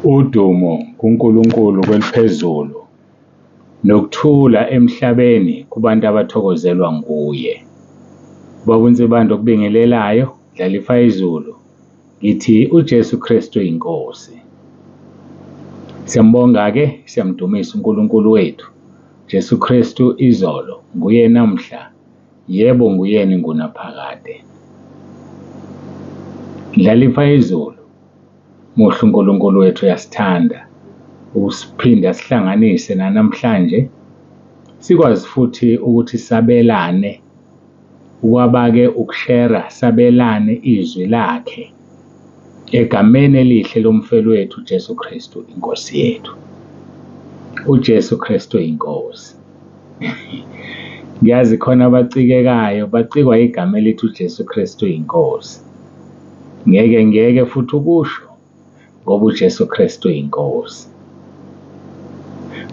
Udumo kuNkulunkulu kweliphezulu, nokuthula emhlabeni kubantu abathokozelwa nguye. Ubaba uNsibande okubingelelayo, Ndlalifa yezulu, ngithi uJesu Kristu iNkosi. Siyambonga-ke, siyamdumisa uNkulunkulu wethu. Jesu Kristu izolo, nguye namhla, yebo nguyena ingunaphakade. Ndlalifa yezulu, muhle uNkulunkulu wethu uyasithanda, usiphinda sihlanganise nanamhlanje, sikwazi futhi ukuthi sabelane, ukwaba-ke ukushera, sabelane izwi lakhe egameni elihle lomfeli wethu Jesu Kristu inkosi yethu. UJesu Kristu inkosi. Ngiyazi khona abacikekayo, bacikwa igama elithi uJesu Kristu inkosi. Ngeke ngeke futhi ukusho ngoba uJesu Kristu inkosi.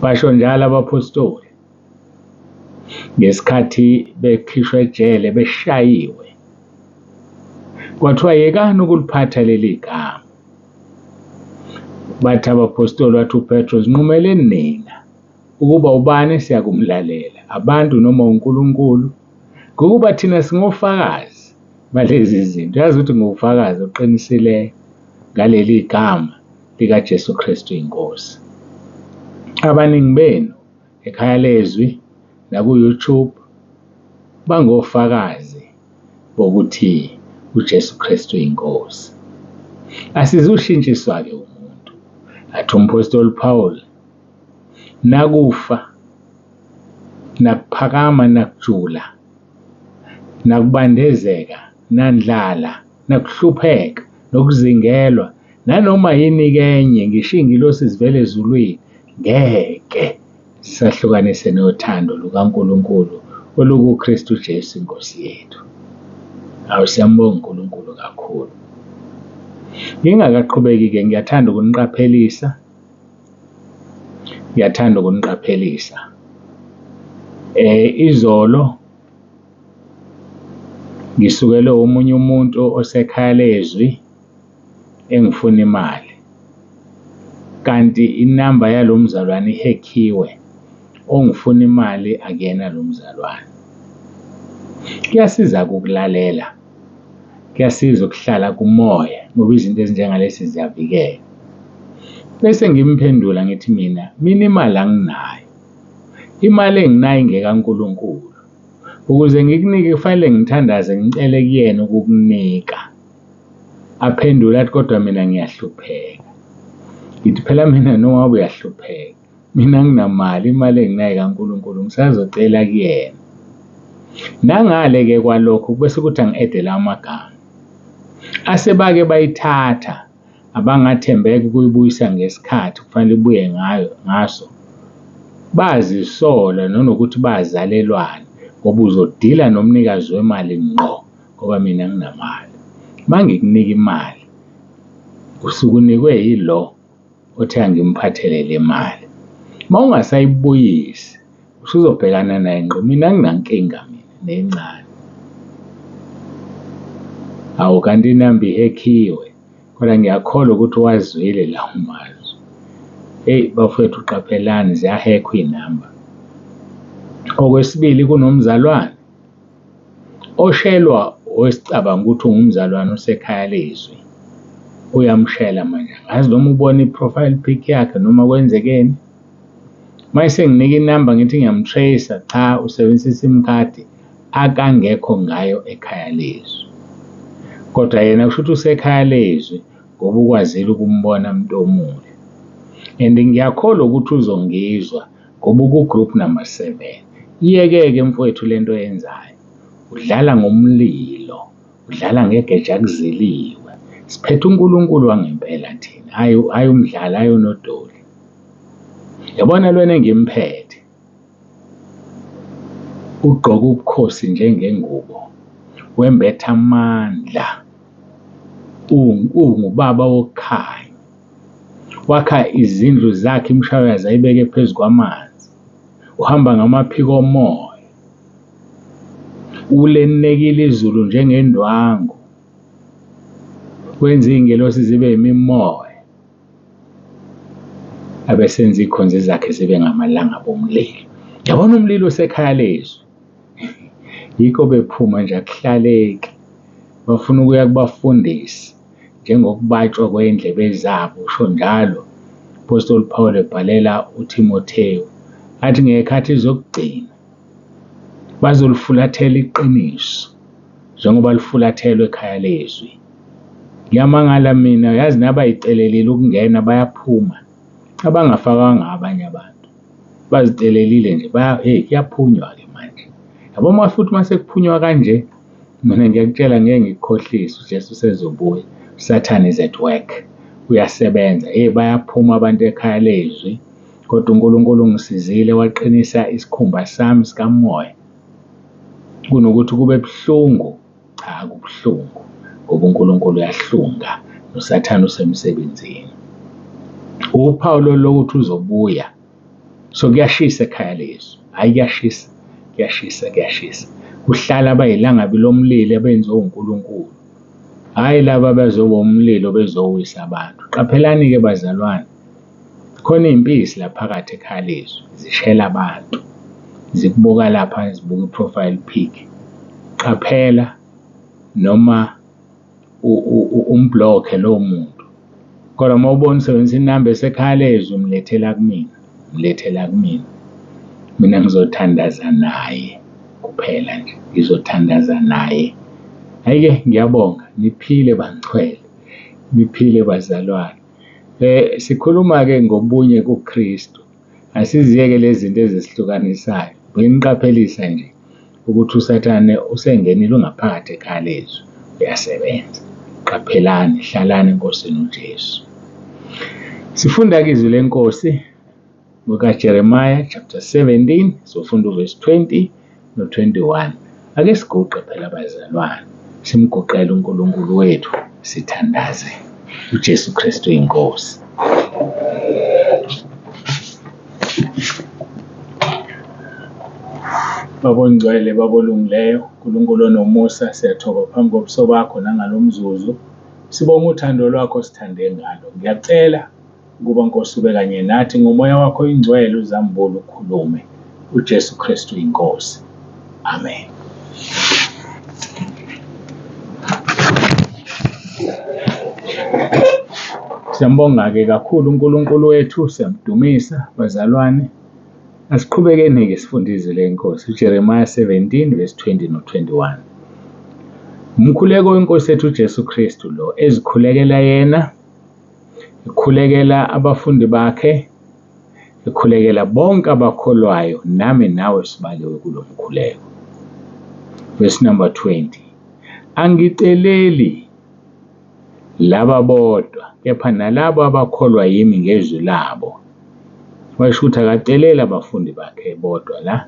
Basho njalo abaphostoli ngesikhathi bekhishwa ejele beshayiwe. Kwathiwa yekani ukuliphatha leli gama. Bathi abaphostoli, wathi uPetro, zinqumeleni nina ukuba ubani esiyakumlalela, abantu noma uNkulunkulu, ngokuba thina singofakazi balezi zinto. Yazi ukuthi ngufakazi oqinisileyo ngaleli gama likaJesu Kristu iNkosi. Abaningi benu ekhaya lezwi naku-YouTube bangofakazi bokuthi uJesu Kristu iNkosi. Asizushintshiswa-ke umuntu. Athi umphostoli Paul, nakufa, nakuphakama, nakujula, nakubandezeka, nandlala, nakuhlupheka, nokuzingelwa, nanoma yini-ke enye, ngisho iy'ngilosi zivele ezulwini, ngeke sisahlukanise nothando lukaNkulunkulu olukuKristu Jesu iNkosi yethu. Awu, siyambonga uNkulunkulu kakhulu. Ngingakaqhubeki-ke ngiyathanda ukuniqaphelisa, ngiyathanda ukuniqaphelisa. Izolo ngisukele omunye umuntu osekhaya lezwi engifuna imali, kanti inamba yalo mzalwane ihekhiwe, ongifuna imali akuyena lo mzalwane. Kuyasiza-ke ukulalela, kuyasiza ukuhlala kumoya ngoba izinto ezinjengalezi ziyavikela. Bese ngimphendula ngithi mina, mina imali anginayo, imali enginayo ingekaNkulunkulu. Ukuze ngikunike kufanele ngithandaze ngicele kuyena ukukunika. Aphendule athi kodwa mina ngiyahlupheka. Ngithi phela mina noma ngabe uyahlupheka, mina nginamali, imali enginayo kaNkulunkulu ngisazocela kuyena. Nangale-ke kwalokho bese kuthi angi-edele amagama. Asebake bayithatha abangathembeka ukuyibuyisa ngesikhathi kufanele ibuye ngayo ngaso, bazisola nanokuthi bazalelwane ngoba uzodila nomnikazi wemali ngqo ngoba mina nginamali. Uma ngikunika imali usuke unikwe yilo othe angimphathele le mali. Uma ungasayibuyisi usuzobhekana naye ngqo, mina anginankinga mina nencane. Hawu kanti inamba ihekhiwe. Kodwa ngiyakholwa ukuthi uwazwile lawo mazwi. Eyi bafowethu qaphelani ziyahekhwa iy'namba. Okwesibili kunomzalwane oshelwa owesicabanga ukuthi ungumzalwane osekhaya lezwi. Uyamshela manje, angazi noma ubona i-profile pic yakhe noma kwenzekeni. Uma esenginika inamba ngithi ngiyam-tracer, cha usebenzisa i-sim card akangekho ngayo ekhaya lezwi. Kodwa yena kusho ukuthi usekhaya lezwi ngoba ukwazile ukumbona mntomule. And ngiyakholwa ukuthi uzongizwa ngoba uku-group number 7. Iyeke-ke mfowethu lento oyenzayo. Udlala ngomlilo, udlala ngegeja kuziliwe. Siphethe uNkulunkulu wangempela thina, hhayi hhayi umdlali, hhayi unodoli. Yabona lona engimphethe ugqoke ubukhosi njengengubo, wembethe amandla, ungubaba wokukhanya. Wakha izindlu zakhe imishaywazi ayibeke phezu kwamanzi. Uhamba ngamaphiko omoya. Ulenekile izulu njengendwangu. Wenza iy'ngelosi zibe imimoya. Abesenza iy'khonzi zakhe zibe ngamalangabi omlilo. Yabona umlilo osekhaya lezwi, yikho bephuma nje akuhlaleki, bafuna ukuya kubafundisi njengokubatshwa kwey'ndlebe zabo, usho njalo Apostle Paul ebhalela uThimothewu, athi ngey'khathi zokugcina bazolifulathela iqiniso njengoba lifulathelwe ekhaya lezwi. Ngiyamangala mina, yazi nabayicelelile ukungena bayaphuma, abangafakwanga abanye abantu bazicelelile nje, hey, kuyaphunywa-ke manje. Yabo uma futhi uma sekuphunywa kanje, mina ngiyakutshela ngeke ngikukhohlise, uJesu usezobuya. Satan is at work, uyasebenza. Hey, bayaphuma abantu ekhaya lezwi, kodwa uNkulunkulu ungisizile waqinisa isikhumba sami sikamoya. Kunokuthi kube buhlungu, cha akubuhlungu ngoba uNkulunkulu uyahlunga noSathane usemsebenzini. Uphawu lolu lokuthi uzobuya. So kuyashisa ekhaya lezwi, hhayi kuyashisa, kuyashisa, kuyashisa. Kuhlala abayilangabi lomlilo abenziwe uNkulunkulu, hhayi laba abazoba umlilo bezowisa abantu. Qaphelani-ke bazalwane, khona iy'mpisi la phakathi ekhaya lezwi zishela abantu, zikubuka lapha zibuka i-profile pic. Qaphela noma umblokhe lowo muntu, kodwa uma ubona usebenzisa inamba esekhaya lezwi, mlethela kumina, mlethela kumina. Mina ngizothandaza naye kuphela nje, ngizothandaza naye. Hhayi-ke ngiyabonga, niphile bangcwele, niphile bazalwane. Sikhuluma-ke ngobunye kuKristu. Asiziyeke lezi zinto ezisihlukanisayo. Benginiqaphelisa nje ukuthi uSathane usengenile ungaphakathi ekhaya lezwi, uyasebenza. Qaphelani, hlalani eNkosini uJesu. Sifunda-ke izwi lenkosi ngokaJeremiah chapter 17, sofunda uverse 20 no-21. Ake siguqe phela bazalwane, simguqele uNkulunkulu wethu, sithandaze. uJesu Kristu inkosi. Baba ongcwele, Baba olungileyo, uNkulunkulu onomusa, siyathoba phambi kobuso bakho nangalo mzuzu. Sibonga uthando lwakho sithande ngalo. Ngiyacela ukuba Nkosi ube kanye nathi ngomoya wakho oyingcwele uzambule ukhulume. uJesu Kristu inkosi. Amen. Siyambonga-ke kakhulu uNkulunkulu wethu, siyamdumisa bazalwane. Asiqhubekeni-ke sifunde izwi lenkosi, uJeremiah 17 verse 20 no-21. Umkhuleko wenkosi yethu uJesu Kristu lo, ezikhulekela yena, ekhulekela abafundi bakhe, ekhulekela bonke abakholwayo, nami nawe sibaliwe kulo mkhuleko. Verse number 20. Angiceleli laba bodwa, kepha nalabo abakholwa yimi ngezwi labo. Washo ukuthi akaceleli abafundi bakhe bodwa la,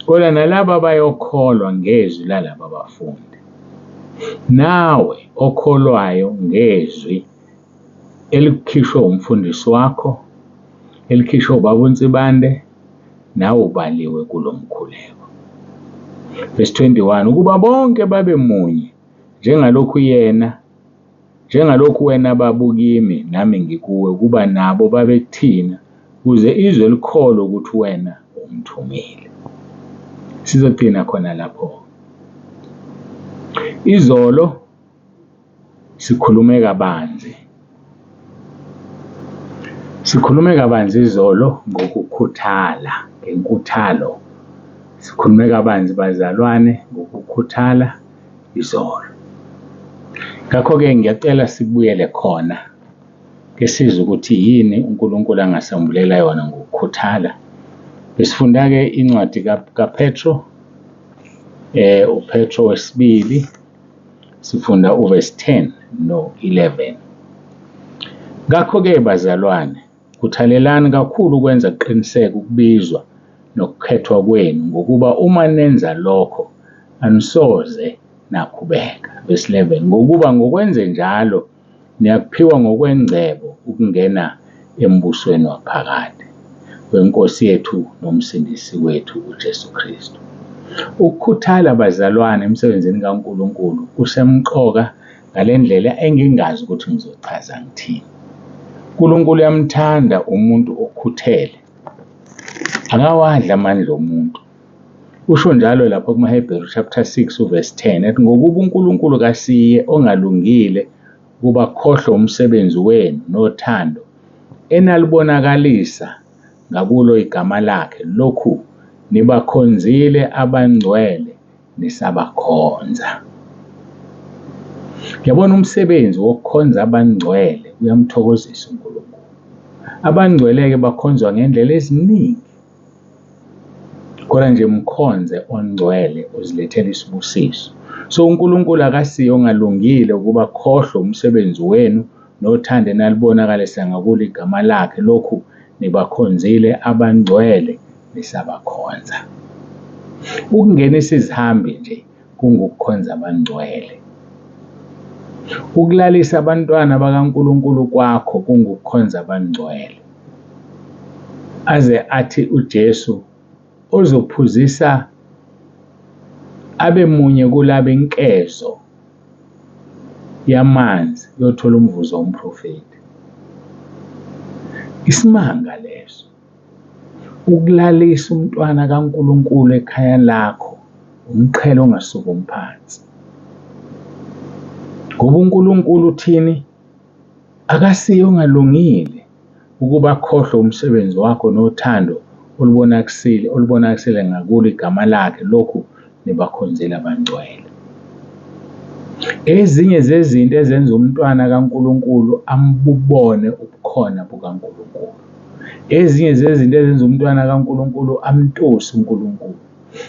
kodwa nalabo abayokholwa ngezwi lalaba bafundi. Nawe okholwayo ngezwi elikhishwe umfundisi wakho, elikhishwe ubaba uNsibande, nawe ubaliwe kulo mkhuleko. Verse 21, ukuba bonke babe munye njengalokhu yena njengalokhu wena Baba ukimi nami ngikuwe, ukuba nabo babe kuthina, ukuze izwe likholwe ukuthi wena ungithumile. Sizogcina khona lapho. Izolo sikhulume kabanzi. Sikhulume kabanzi izolo ngokukhuthala, ngenkuthalo. Sikhulume kabanzi bazalwane ngokukhuthala izolo. Ngakho-ke ngiyacela sibuyele khona ke sizwe ukuthi yini uNkulunkulu angasambulela yona ngokukhuthala. Besifunda-ke incwadi kaPetro, uPetro wesibili sifunda uverse 10 no-11. Ngakho-ke bazalwane, khuthalelani kakhulu ukwenza kuqiniseke ukubizwa nokukhethwa kwenu, ngokuba uma nenza lokho anisoze nakhubeka. Verse 11, ngokuba ngokwenze njalo niyakuphiwa ngokwengcebo ukungena embusweni waphakade weNkosi yethu noMsindisi wethu uJesu Kristu. Ukukhuthala bazalwane emsebenzini kaNkulunkulu kusemqoka ngale ndlela engingazi ukuthi ngizochaza ngithini. UNkulunkulu uyamthanda umuntu okhuthele, akawadli amandla omuntu. Usho njalo lapho kumaHebheru chapter 6 uverse 10 ethi ngokuba uNkulunkulu kasiye ongalungile ukuba akhohlwe umsebenzi wenu nothando enalibonakalisa ngakulo igama lakhe, lokhu nibakhonzile abangcwele nisabakhonza. Yabona, umsebenzi wokukhonza abangcwele uyamthokozisa uNkulunkulu. Abangcwele-ke bakhonzwa ngendlela eziningi. Khona nje mkhonze ongcwele uzilethela isibusiso. So uNkulunkulu akasiye ongalungile ukuba akhohlwe umsebenzi wenu nothando enalibonakalisa ngakulo igama lakhe, lokhu nibakhonzile abangcwele nisabakhonza. Ukungenisa izihambi nje kungukukhonza abangcwele. Ukulalisa abantwana bakaNkulunkulu kwakho kungukukhonza abangcwele. Aze athi uJesu ozophuzisa abe munye kulaba inkezo yamanzi uyothola umvuzo womprofethi. Isimanga leso. Ukulalisa umntwana kaNkulunkulu ekhaya lakho umqhele ongasukumi phansi. Ngoba uNkulunkulu uthini? Akasiye ongalungile ukuba akhohlwe umsebenzi wakho nothando olubonakisile olubonakisile ngakulo igama lakhe, lokhu nibakhonzile abangcwele. Ezinye zezinto ezenza umntwana kaNkulunkulu ambubone ubukhona bukaNkulunkulu. Ezinye zezinto ezenza umntwana kaNkulunkulu amtuse uNkulunkulu.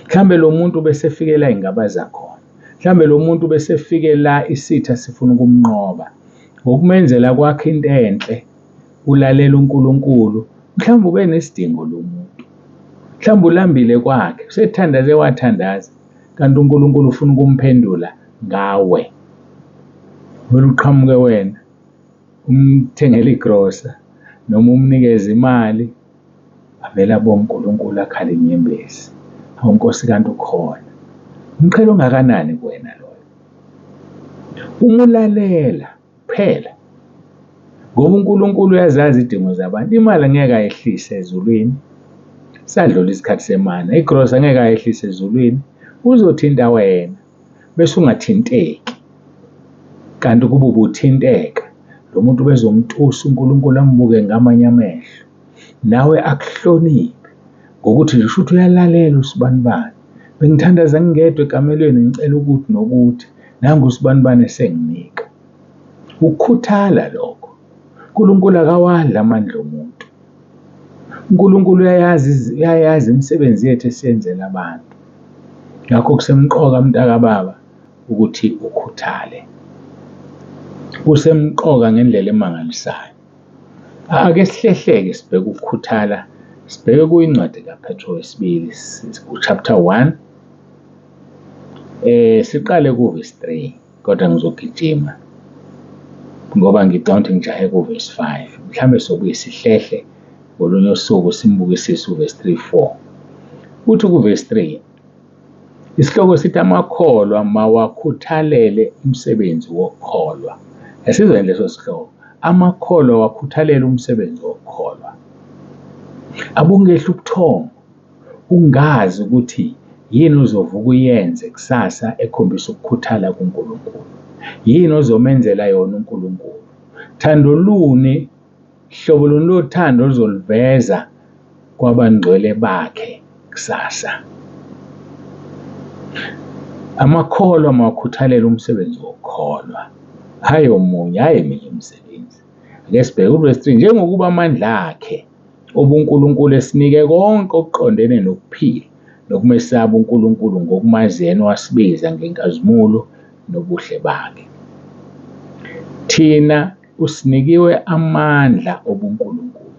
Mhlambe lo muntu besefike la ingabaza khona. Mhlambe lo muntu besefike la isitha sifuna ukumnqoba. Ngokumenzela kwakhe into enhle, ulalela uNkulunkulu, mhlawumbe ube nesidingo lo muntu. Mhlawumbe ulambile kwakhe, usethandaze wathandaza, kanti uNkulunkulu ufuna ukumphendula ngawe. Kumele uqhamuke wena, umthengele igrosa noma umnikeze imali, avele abonge uNkulunkulu akhale inyembezi. Hawu Nkosi kanti ukhona. Umqhele ongakanani kuwena loyo? Uma ulalela kuphela, ngoba uNkulunkulu uyazazi izidingo zabantu. Imali angeke ayehlise ezulwini, sadlula isikhathi semana. Igrosa angeke ayehlise ezulwini, uzothinta wena bese ungathinteki. Kanti kuba ubuthinteka, lo muntu bezomtusa uNkulunkulu ambuke ngamanye amehlo, nawe akuhloniphe ngokuthi nje shuthi uyalalela usibanibani. Bengithandaza ngingedwa ekamelweni ngicela ukuthi nokuthi, nangu usibanibani esenginika. Ukukhuthala lokho. uNkulunkulu akawadli amandla omuntu. uNkulunkulu uyayazi uyayazi imisebenzi yethu esiyenzela abantu. Ngakho kusemqoka mntakababa ukuthi ukhuthale. Kusemqoka ngendlela emangalisayo. Ake sihlehleke sibheke ukukhuthala, sibheke kuyincwadi kaPetro wesibili ku-chapter 1 siqale ku-verse 3 kodwa ngizogijima ngoba ngicabanga ukuthi ngijahe ku-verse 5. Mhlawumbe sobuye sihlehle ngolunye usuku simbukisise u-verse 3 4. Uthi ku-verse 3 isihloko sithi amakholwa mawakhuthalele umsebenzi wokukholwa. Asizweni leso sihloko. Amakholwa wakhuthalele umsebenzi wokukholwa. Abungehli ubuthongo ungazi ukuthi yini ozovuka uyenze kusasa ekhombisa ukukhuthala kuNkulunkulu. Yini ozomenzela yona uNkulunkulu. Thando luni, hlobo luni lothando oluzoluveza kwabangcwele bakhe kusasa. Amakholwa mawakhuthalele umsebenzi wokukholwa, hhayi omunye, hhayi eminye imisebenzi. Ake sibheke uverse 3, njengokuba amandla akhe obuNkulunkulu esinike konke okuqondene nokuphila nokumesaba uNkulunkulu ngokumazi yena owasibiza ngenkazimulo nobuhle bakhe. Thina usinikiwe amandla obuNkulunkulu.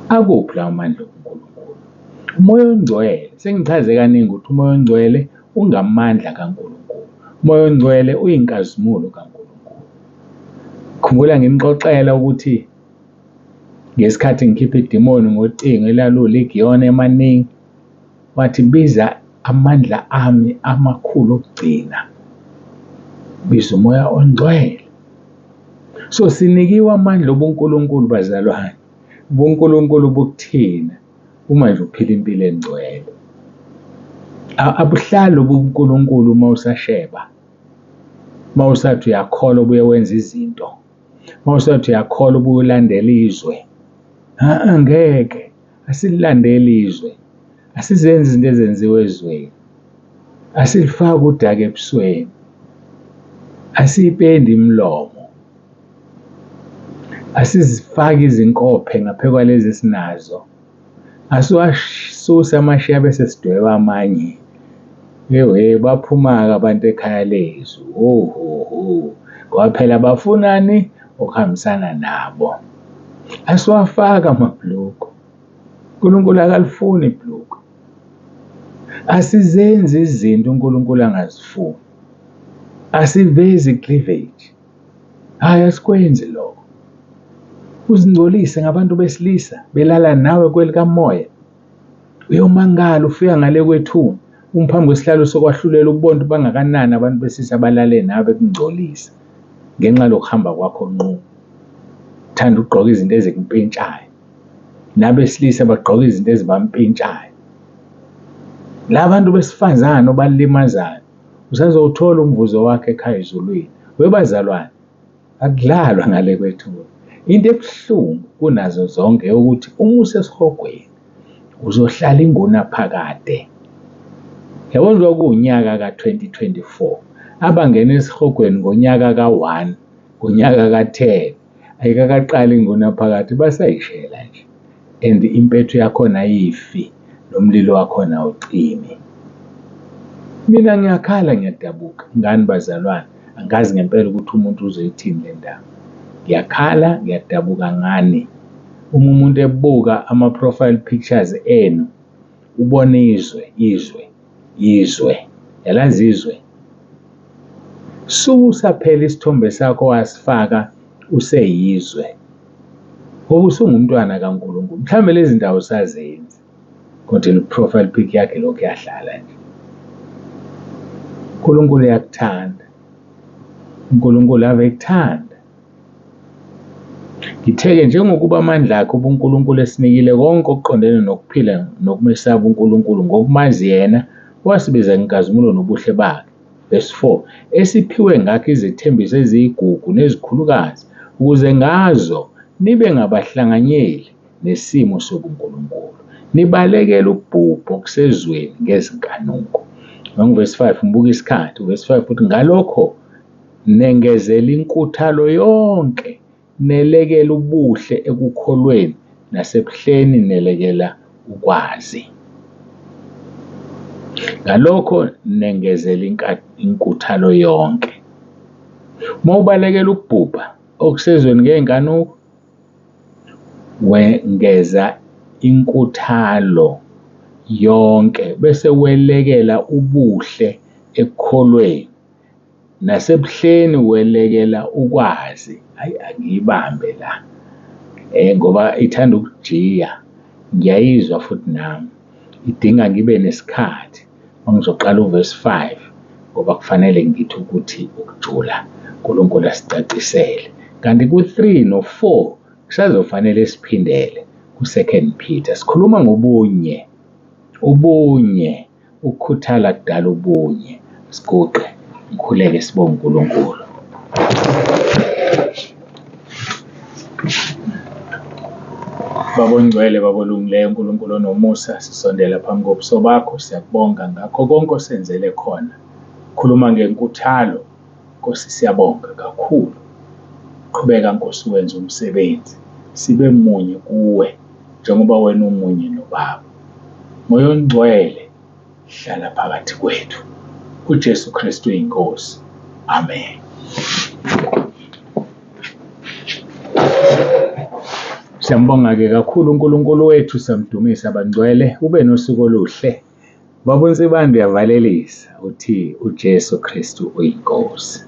Akuphi lawo mandla obuNkulunkulu? Umoya oNgcwele, sengichaze kaningi ukuthi umoya oNgcwele ungamandla kaNkulunkulu. Umoya oNgcwele uyinkazimulo kaNkulunkulu. Khumbula nginixoxela ukuthi ngesikhathi ngikhipha idimoni ngocingo elaluligiyona emaningi, wathi biza amandla ami amakhulu okugcina, biza umoya ongcwele. So sinikiwe amandla obuNkulunkulu bazalwane. UbuNkulunkulu bukuthina uma nje uphila impilo engcwele. Abuhlali ubuNkulunkulu uma usasheba, uma usathi uyakholwa ubuye wenza izinto, uma usathi uyakholwa ubuye ulandela izwe. Ha-a, ngeke, asililandeli izwe, asizenzi izinto ezenziwa ezweni, asilifaki udaka ebusweni, asiyipendi imilomo, asizifaki izinkophe ngaphe kwalezi esinazo, asiwasusi amashiya bese sidweba amanye. Ewe, baphuma-ke abantu ekhaya lezwi, ho ho ho, ngoba phela bafunani? Okuhambisana nabo. Asiwafaki amabhulukwe, uNkulunkulu akalifuni ibhulukwe. Asizenzi izinto uNkulunkulu angazifuni, asivezi cleavage. Hhayi, asikwenzi lokho. Uzingcolise ngabantu besilisa belala nawe kwelikamoya. Uyomangala ufika ngale kwethuna umphambi kwesihlalo sokwahlulela ukubona ukuthi bangakanani abantu besilisa abalale nawe bekungcolisa ngenxa lokuhamba kwakho nqunu. Uthanda ukugqoka izinto ezikumpintshayo. Nabesilisa bagqoka izinto ezibampintshayo. La bantu besifazane obalimazayo usazowuthola umvuzo wakhe ekhaya ezulwini. Webazalwane, akudlalwa ngale kwethuna. Into ebuhlungu kunazo zonke ukuthi uma usesihogweni uzohlala ingunaphakade. Yabo njengoba kuwunyaka ka-2024, abangena esihogweni ngonyaka ka-1, ngonyaka ka-10, ayikakaqali ingunaphakade basayishela nje. And impethu yakhona ayifi, nomlilo wakhona awucimi. Mina ngiyakhala ngiyadabuka ngani bazalwane, angazi ngempela ukuthi umuntu uzoyithini le ndaba. Ngiyakhala ngiyadabuka ngani. Uma umuntu ebuka ama-profile pictures enu, ubona izwe, izwe, izwe, yalazi izwe. Susa phela isithombe sakho wasifaka useyizwe, ngoba usungumntwana kaNkulunkulu. Mhlawumbe lezi ndawo usazenzi, kodwa i-profile pic yakhe lokhu yahlala nje. uNkulunkulu uyakuthanda, uNkulunkulu ave ekuthanda. Ngithe-ke njengokuba amandla akhe ubuNkulunkulu esinikile konke okuqondene nokuphila nokumesaba uNkulunkulu ngokumazi yena owasibiza ngenkazimulo nobuhle bakhe. Verse 4, esiphiwe ngakho izethembiso eziyigugu nezikhulukazi, ukuze ngazo nibe ngabahlanganyeli nesimo sobuNkulunkulu, nibalekele ukubhubha okusezweni ngezinkanuko. Nganguvesi 5, ngibuka isikhathi. Uvesi 5 uthi ngalokho nengezela inkuthalo yonke, nelekela ubuhle ekukholweni nasebuhleni nelekela ukwazi. Ngalokho nengezela inkuthalo yonke. Uma ubalekela ukubhubha okusezweni ngey'nkanuko, wengeza inkuthalo yonke bese welekela ubuhle ekukholweni nasebuhleni welekela ukwazi. Hayi, angiyibambe la ngoba ithanda ukujiya, ngiyayizwa futhi nami idinga ngibe nesikhathi uma ngizoqala uvesi 5 ngoba kufanele ngithi ukuthi ukujula uNkulunkulu asicacisele. Kanti ku-3 no-4 kusazofanele siphindele ku-2 Peter. Sikhuluma ngobunye, ubunye, ukukhuthala kudala ubunye. Siguqe, ngikhuleke sibonge uNkulunkulu. Baba ongcwele, Baba olungileyo, uNkulunkulu onomusa, sisondela phambi kobuso bakho, siyakubonga ngakho konke osenzele khona. Khuluma ngenkuthalo, Nkosi siyabonga kakhulu. Qhubeka Nkosi wenze umsebenzi, sibe munye kuwe njengoba wena umunye noBaba. Moya oNgcwele, hlala phakathi kwethu. UJesu Kristu iNkosi. Amen. Siyambonga-ke kakhulu uNkulunkulu wethu, siyamdumisa bangcwele, ube nosuku oluhle. Baba uNsibande uyavalelisa, uthi uJesu Kristu uyiNkosi.